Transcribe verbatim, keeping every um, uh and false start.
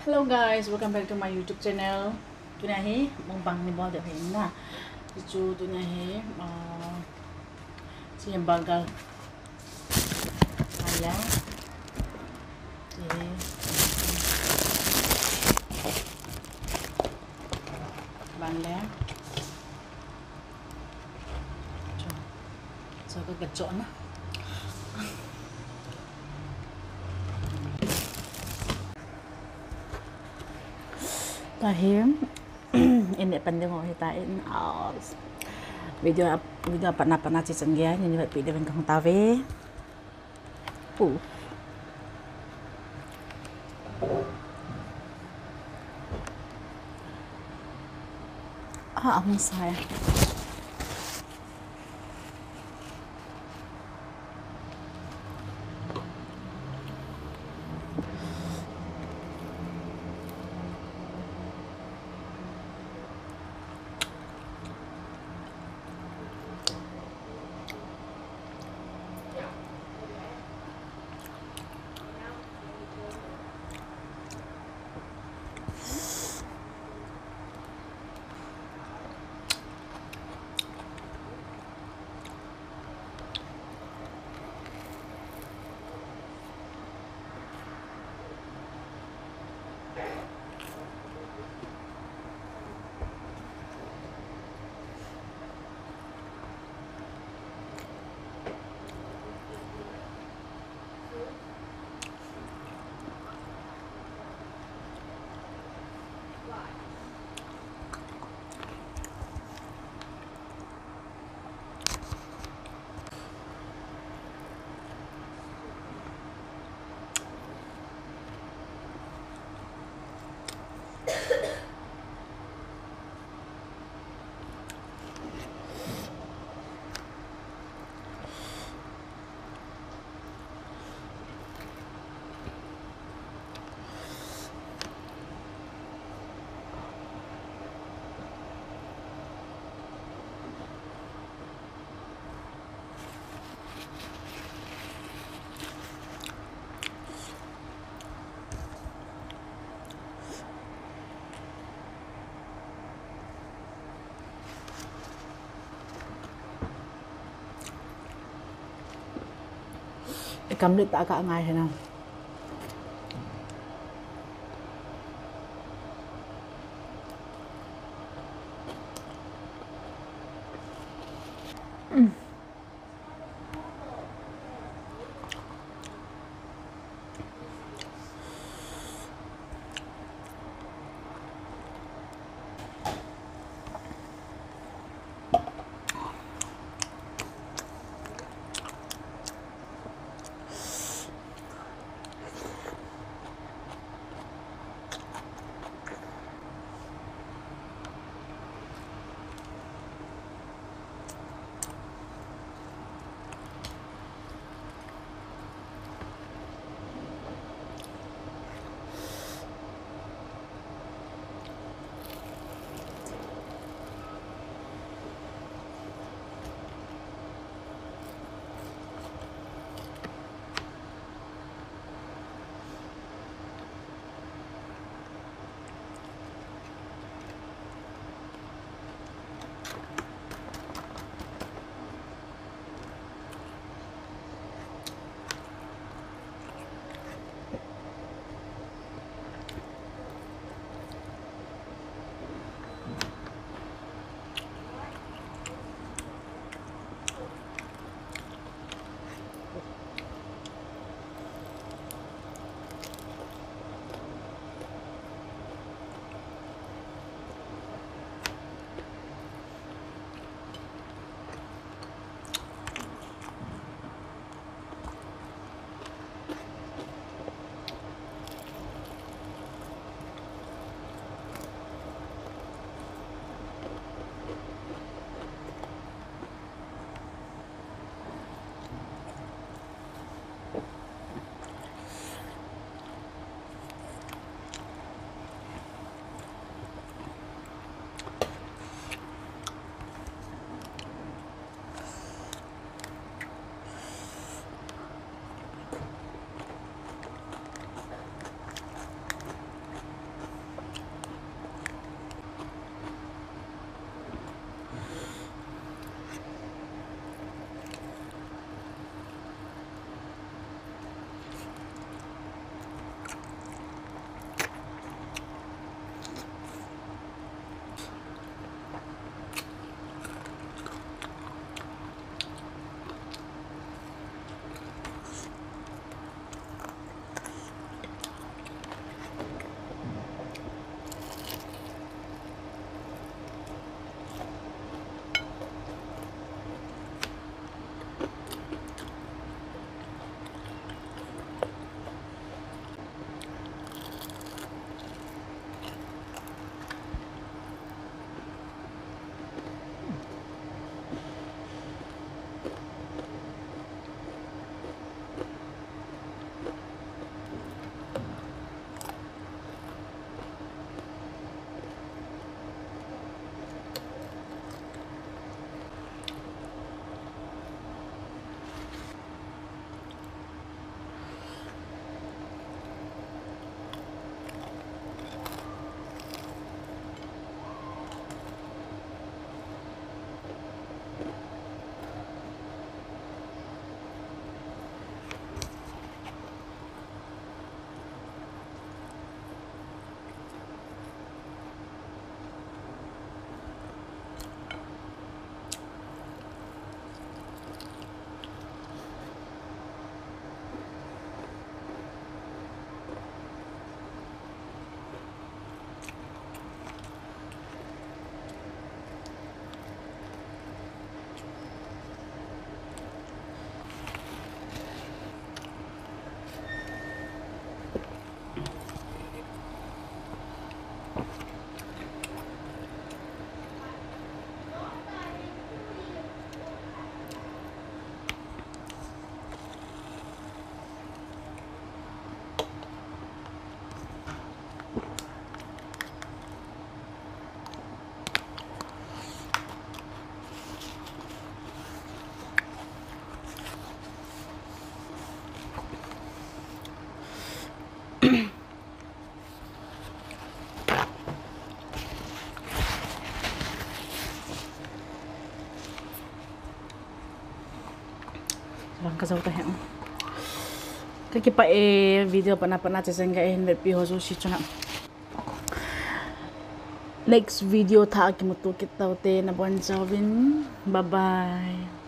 Hello guys, welcome back to my YouTube channel. Tunia hi mukbang ni bol ding ahi na. Hichu tunia hi, uh, chi burger. Ban le. Chi. Ban le. Cho. Cho ka ka cho na. Tahi, in e pan ding ho hita in, ah, video, video patna patna chi chan gei, ni ni pi de ven kang ta ve. Pu. Ah, ang sai. Ikamlet tah ka ngai hina. Kajou ta he. Kakipah e, video patna patna chejeng ga eihin vetpi ho jouse chunga. Next video thah a kimuto kit taute, nabonchauvin. Bye bye.